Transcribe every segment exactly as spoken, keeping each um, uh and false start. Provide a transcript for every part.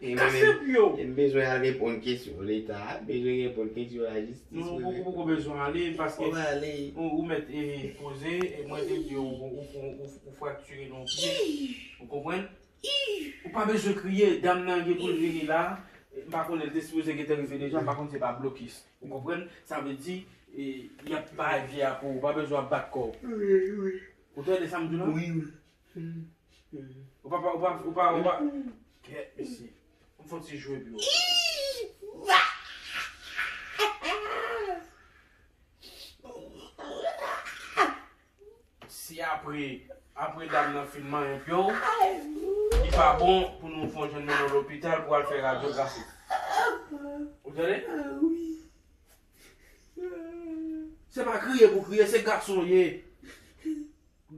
E mwen menm, e m bezwen al reponn kesyon Leta, m bezwen reponn kesyon lajistis. Non, ou poko, poko bezwen ale, paske ou, ou mèt, e, poze, e mwen te di w, ou, ou, ou, ou fraktire nan pye. Ou konprann? Ou pa bezwen kriye, dam nan gen pou l vini la. M pa konnen, l te sipoze gentan rive deja, m pa konn se pa blokis. Ou konprann? Sa vle di, e, y ap bay vye a pou ou, ou pa bezwen ap bat kò w. Ou tande sa m di w la? Wi, wi. Ou pa, ou pa, ou pa, ou pa. Kèt, mesye. M fè yon ti jwe pou yo. Si apre, apre dam nan fin manyen pye w, li pa bon pou nou fè yon jwenn nou nan lopital pou al fè radyografi. Ou tande? Se pa kriye pou kriye, se gason w ye.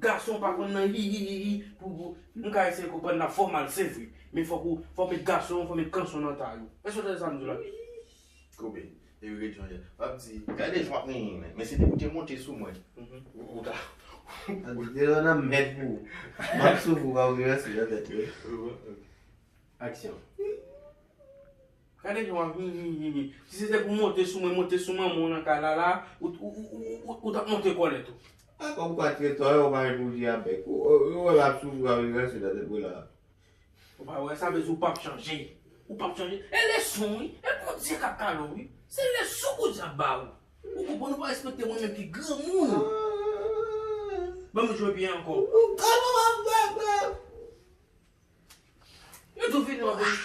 Gason pa konn nan hi, hi, hi, hi, pou, pou, m ka eseye konprann n ap fè w mal, se vre. Men fòk ou, fò w met gason, fò w met kanson nan tay ou. Èske w tande sa m di w la? Koube, e ret jan w ye. W ap di, gade jan w ap rinmin, men se depi w te monte sou mwen. Ou, ou ta. Di yo nan mèd pou ou. M ap soufri, w ap rinmin nan tèt, wi. Aksyon. Gade jan w ap hi, hi, hi, hi. Si se te pou monte sou mwen, monte sou manman w nan kay la, la, ou, ou, ou, ou, ou, ou t ap monte kòlèt ou. A, kòm kwa trete w, ou pa gen pou di avèk ou. Ou, ou, ou wè l ap soufri, w ap rinmin nan tèt mwen la. Ou pa wè, sa vle di ou p ap chanje. Ou p ap chanje. E leson, wi. E Bondye k ap kale w, wi. Se leson Bondye ap ba ou. Ou konprann, ou pa respekte mwen menm ki granmoun. Ban m jwe byen ankò. Yo tou vini w ap vini.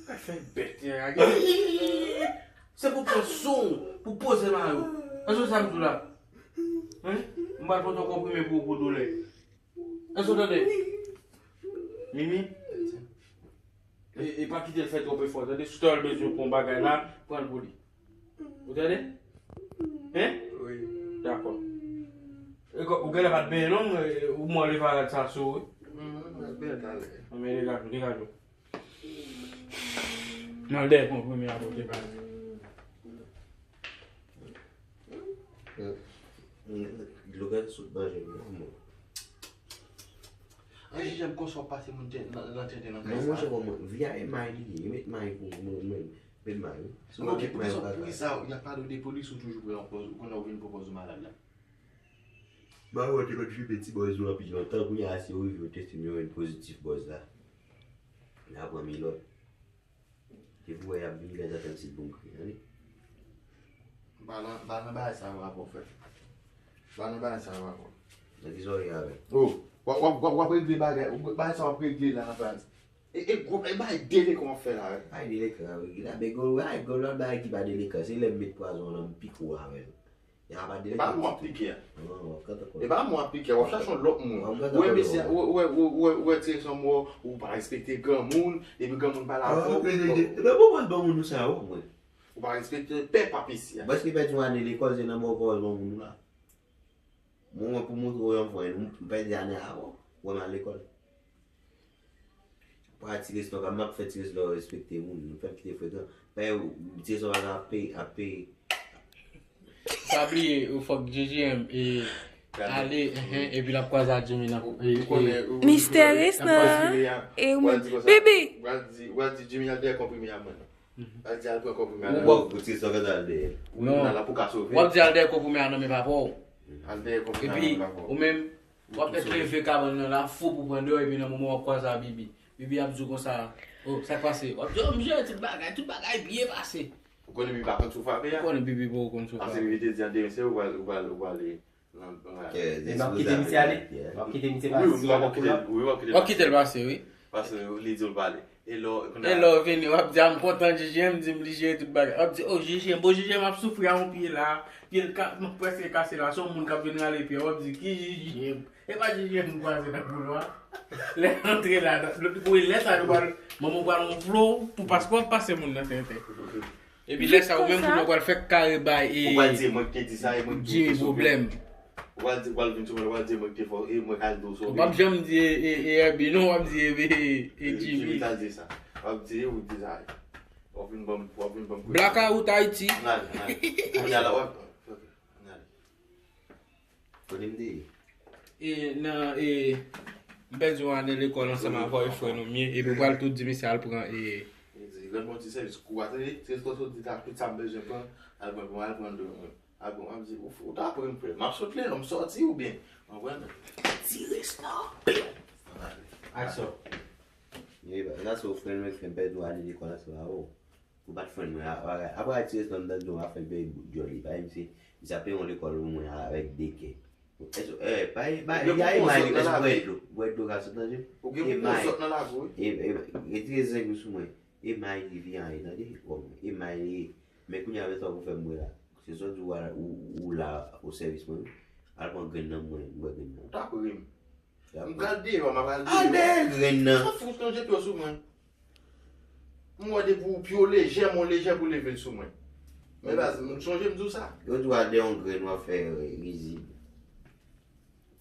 Ka fè bèt, ya, ya. Se pou pran sou, pou poze mayo. Èske w sa m di w la? Hein? M pral pote yon konprime pou ou pou doulè. Èske w tande? Mimi? E, e pa kite l fè twòp efò, tande? Si w bezwen pran bagay la, pran l pou li. Ou tande? Hein? Wi. Dakò. E kò, ou genlè pa t benyen non, e, ou mò le parad sa sou ou, wi. Mwen, mwen benyen talè. Anben, degaj ou, degaj ou. Nan dèyè konprime a pote baz. Dlo gad sot manje m non, mwen. An, Jijèm, konsa w pase moun tè-, nan, nan tenten nan kay sa. Non, monchè, bon, mwen, vi a e may li ye. Yo met may pou mwen, mwen, met may, wi. Si mwen met may, yo pa kay. Poukisa y ap pale w de polis, ou toujou pran yon pòz, ou konnen w vin pran pòz ou malad la? Ba yo te konn fimen ti bòz yo anpil lontan, kounye a si yo rive yo teste m, yo jwenn pozitif bòz la. Y a pran m lòt. Depi w wè y ap vini, lè zafè m se pou m kriye, tande. M pa nan, m pa nan bagay sa yo rapò, frè. M pa nan bagay sa yo rapò. Nan ki sa w ye avè l? Oh, w ap, w ap, w ap, w ap regle bagay, bagay sa w ap regle la, Frantz. E, e gwo, e bagay delekan w ap fè la, wi. Bagay delekan, wi. Gade, gwo, bagay, gwo lòt bagay ki pa delekan, se lè m met pwazon nan m pike w avè l. Ya pa delekan. E pa mwen w ap pike a. Non, w ap kanpe kò. E pa mwen w ap pike a, w ap chache yon lòt moun. W ap kanpe kò. Ou wè mesye, ou wè, ou wè, ou wè, ou wè ti resanm ou, ou pa respekte granmoun, epi granmoun pale avè w. E pa mwen w al ban moun ou sa yo, mwen. Ou pa respekte pèp ap isi a. Prèske pèdi yon ane lekòl, se nan mwen w al ban moun ou la. Mwen, mwen pou montre w yon fwa, m pèdi ane avan, wè m al lekòl. Pa ti resto, pa m ap fè ti resto respekte moun, nou fè kite frekan. Fè ti resto pa ap peye, ap peye. Pa bliye, ou fòk J J M e ale, enhen, epi l ap kwaze ak Jimmy nan. Mistè Resnan, e ou menm, Bibi. W al di, w al di Jimmy al dèyè konprime a mwen. Al di al pran konprime a nan men. Ou bon pou ti sògèt al dèyè. Non. Nan la pou ka sove. W ap di al dèyè konprime a nan men papa w. Al dèyè konprime a nan men papa w. Epi, ou menm, w ap mèt leve kabann nan la, fou pou pran deyò, epi nan moman w ap kwaze a Bibi. Bibi ap di w konsa, "Oh, sa k pase?" W ap di, "Oh, m jere tout bagay, tout bagay byen pase." Ou konnen Bibi pa konn sou frape a? Ou konnen Bibi poko konn sou frape. Paske Bibi te di an demen se ou pral, ou pral, ou pral Li m ap kite misye ale? M ap kite misye pase? Wi, wi, m ap kite l, wi, m ap kite l pase. W ap kite l pase, wi. Paske li di w l pale. E lè w, e lè w vini, w ap di, "A, m kontan J J M di m li jere tout bagay." W ap di, "Oh, J J M, bon, J J M ap soufri a yon pye la. Pye l ka, prèske kase la. Se yon moun k ap vin rale pye a." W ap di, "Ki J J M? E pa J J M m kwaze nan koulwa." Lè l antre la, lòt kouri, lè sa yo pral, manman w pral yon flo pou paske w ap pase moun nan tenten. Epi lè sa ou menm kounye a w pral fè kare bay e Jimmy pwoblèm. Ou pral di, ou pral vin sou mwen, ou pral di mwen ki te fò, e mwen k al di w sove. Ou p ap janm di e, e, e Herbie non, w ap di e, e, e Jimmy. Jimmy t al di sa. W ap di e, ou di sa. W ap vin ban m, w ap vin ban m kote. Blackout Haiti. Ann ale, ann ale. Kounye a la, w ap, ann ale. Kote m te ye? E nan e m pèdi yon ane lekòl ansanm avè w e frè nou m ye, epi w pral tou di misye al pran e. Li di, rann mwen ti sèvis kou a, tande, ti responsablite a, tout sa m bezwen pran, al pran pou mwen, al pran dlo mwen. A bon, m ap di, ou, ou ta pran m frè, m ap sot lè, m sòti oubyen, w konprann? Ti responsablite. Aksyon. Sa se yon frè mwen ki fè m pèdi yon ane lekòl ansanm avè w. Ou pa t frenn mwen, a, a, apre a ti restan m tande yon afè bèy bout djòl li, pa misye, misye ap peye yon lekòl pou mwen avèk de kè. Èske, eh, pa, pa, Ou gen pou imay, sòt nan èske lavi. Bwè dlo, bwè dlo ka sòt nan je m? Ou gen pou Imay. Sòt nan lavi, wi. E, e, retire zeng ou sou mwen. Imay li vin anyen, tande? Bon, imay li ye. Men kounye a, men sa ou fè m wè la. Se sòt ou, ou, ou la, o sèvis mwen, wi. Al pran grenn nan mwen, bwè grenn nan. Ou ta pran grenn. M pral deyò, m pral deyò. Al dèyè grenn nan. Sa fout yon jeto sou mwen. M wè depi w pye w lejè, men w lejè pou leve l sou mwen. Men baz, m sonje m di w sa. Yo di w al dèyè yon grenn w ap fè, eh, rizib.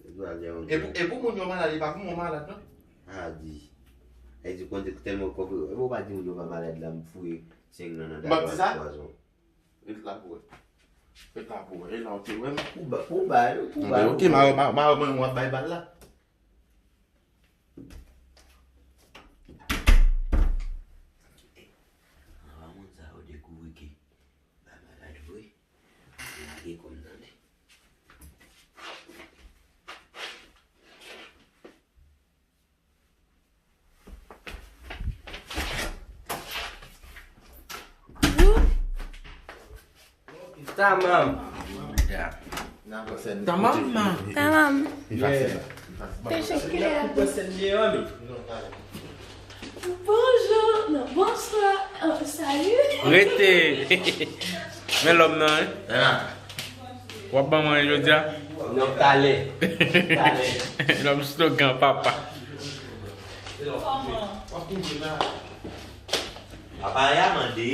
Yo di w al dèyè yon grenn. E pou, e pou moun yo malad, e pa pou mwen malad, non? A di. E di konn tèlman kòb, e pou w pa di moun yo pa malad la, m fouye seng nan nan dado a pwazon. Ret la pou wè. Ret la pou wè. E la w te wè m. Pou ba, pou ba, yo, pou ba. Ok, m a, m a, m a wè mwen w ap bay bal la. Anvan moun sa yo dekouvri ke ba malad vre, yo lage kò m tande. Tamam. Tamam, ma. Tamam. Peche kle a. Bonjou. Non, bonswa. Euh, salut. Rete. Men lòm nan, hein? W ap ban mwen jodi a? Non, talè. Talè. Lòm slogan papa. Kòman? Papa ya mande.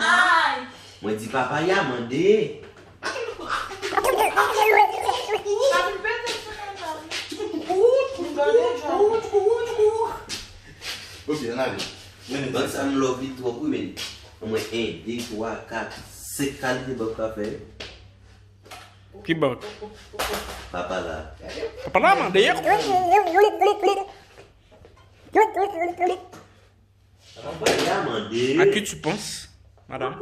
Ay! Mwen di papa ya mande. Ok, ann ale. Bank sa m love li twòp wi, men. Omwen en, de, twa, kat, senk kalite bank ka fè. Ki bank? Papa la. Papa la mande. Papa ya mande. À qui tu penses, madame?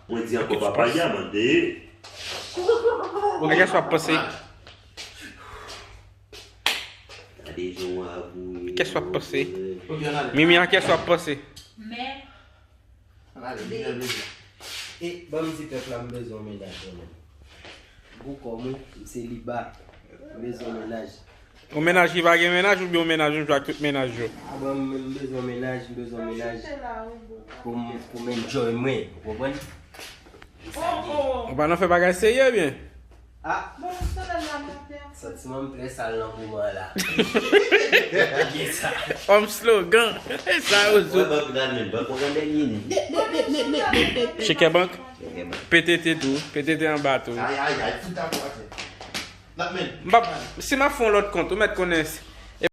Mwen di ankò papa ya mande. A kiyès w ap panse? Gade jan w abouye. Kiyès w ap panse? Mimi, a kiyès w ap panse? Men. E, ban m di pèp la, m bezwen yon mennaj, mwen menm. Gwo kò m, wi, m seliba. M bezwen yon mennaj. Yon mennaj ki pa gen mennaj oubyen yon mennaj ou jwe ak tout mennaj yo? A, bon, m, m bezwen yon mennaj, m bezwen yon mennaj pou m, pou m enjoy mwen, ou konprann? Ou pa nan fè bagay serye byen? Ah! Bon, santiman m trè sal nan moman la. Byen sa. Òm slogan. Sa yo zo. Cheke bank. P T T tou. P T T anba tou. M p ap, si m ap fè yon lòt kont, ou mèt konnen